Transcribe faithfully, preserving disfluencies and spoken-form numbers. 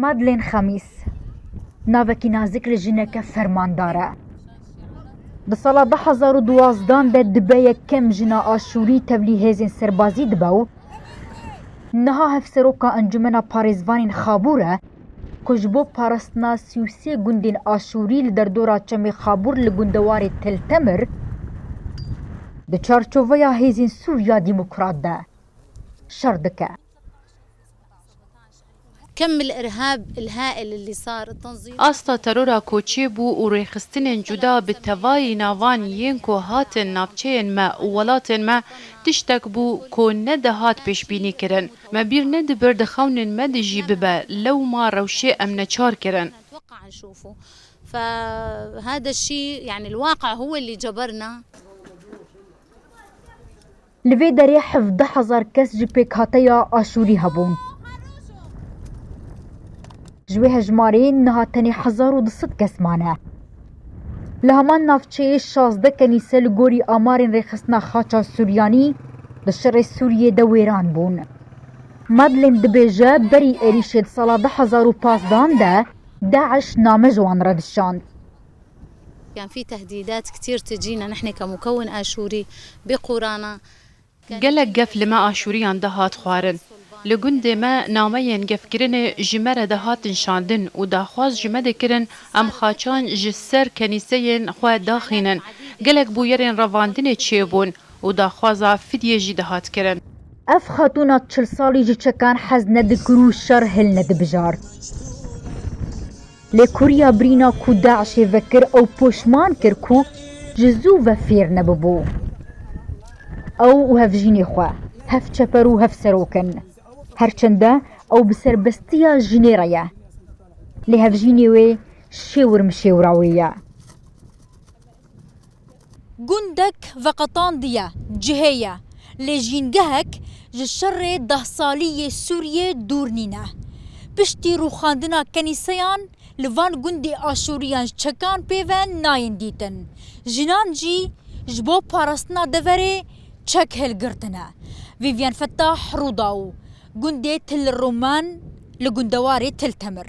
Madlên Xemîs, navekî nazik li jineke fermandar e. Di sala du hezar û duwazdan de dibe yekem jina Aşûrî tevlî hêzên serbazî dibe û niha hevseroka Encûmena Parêzvanên Xabûr e, ku ji bo parastina sî û sê gundên Aşûrî li derdora Çemê Xabûr li gundewarê Til Temir, di çarçoveya hêzên Sûriya Demokrat de şer dike. كم الإرهاب الهائل اللي صار، التنظيم. Asta terora ku çêbû û rêxistinên cuda bi tevayî navan yên ku hatin navçeyên me û welatên me tiştek bû ku nedihat pêşbînî kirin. Me bîr nedibir di xewnên me de jî bibe, lewma rewşê em neçar kirin. نتوقع نشوفه. فهذا الشيء، يعني، الواقع هو اللي جبرنا. Li vê derê hevdeh hezar kes ji pêkhateya Aşûrî hebûn. Ji wê hejmarê niha tenê hezar û du sed kes mane. Li heman navçeyê şazdeh kenîse li gorî amarên Rêxistina Xaça Suryanî di şerê Sûriyê de wêran bûn. Madlên dibêje berî êrîşê di sala du hezar û panzdan de DAIŞ name ji wan re dişand. كان في تهديدات كتير تجينا نحن كمكون آشوري بقرانا. Gelek gef li me Aşûriyan dihat xwarin. Li gundê me nameyên gefkirinê ji me re dihatin şandin û daxwaz ji me dikirin em xaçan ji ser kenîseyên xwe daxînin. Gelek bûyerên revandinê çêbûn û daxwaza fidyê jî dihat kirin. Ev xatûna çil salî ji çekan hez nedikir û şer hilnedibijart. Lê kuriya birîna ku DAIŞê vekir ew poşman kir ku ji zû ve fêr nebibû. Ew û hevjînê xwe, hev çeper û hev serok in. Her çende ew bi serbestiya jinê re ye. Lê hevjînê wê şêwir mişêwira wê ye. Gundek veqetandiye, cihê ye, lê jîngehek ji şerê deh salî yê Sûriyê dûr nîne. Piştî rûxandina kenîseyan li van gundê Aşûriyan çekan pê ve nayên dîtin. Jinan jî ji bo parastina deverê çek hilgirtine. Vîvyen Fetah, Rûdaw, gundê Til Rûman li gundewarê Til Temir.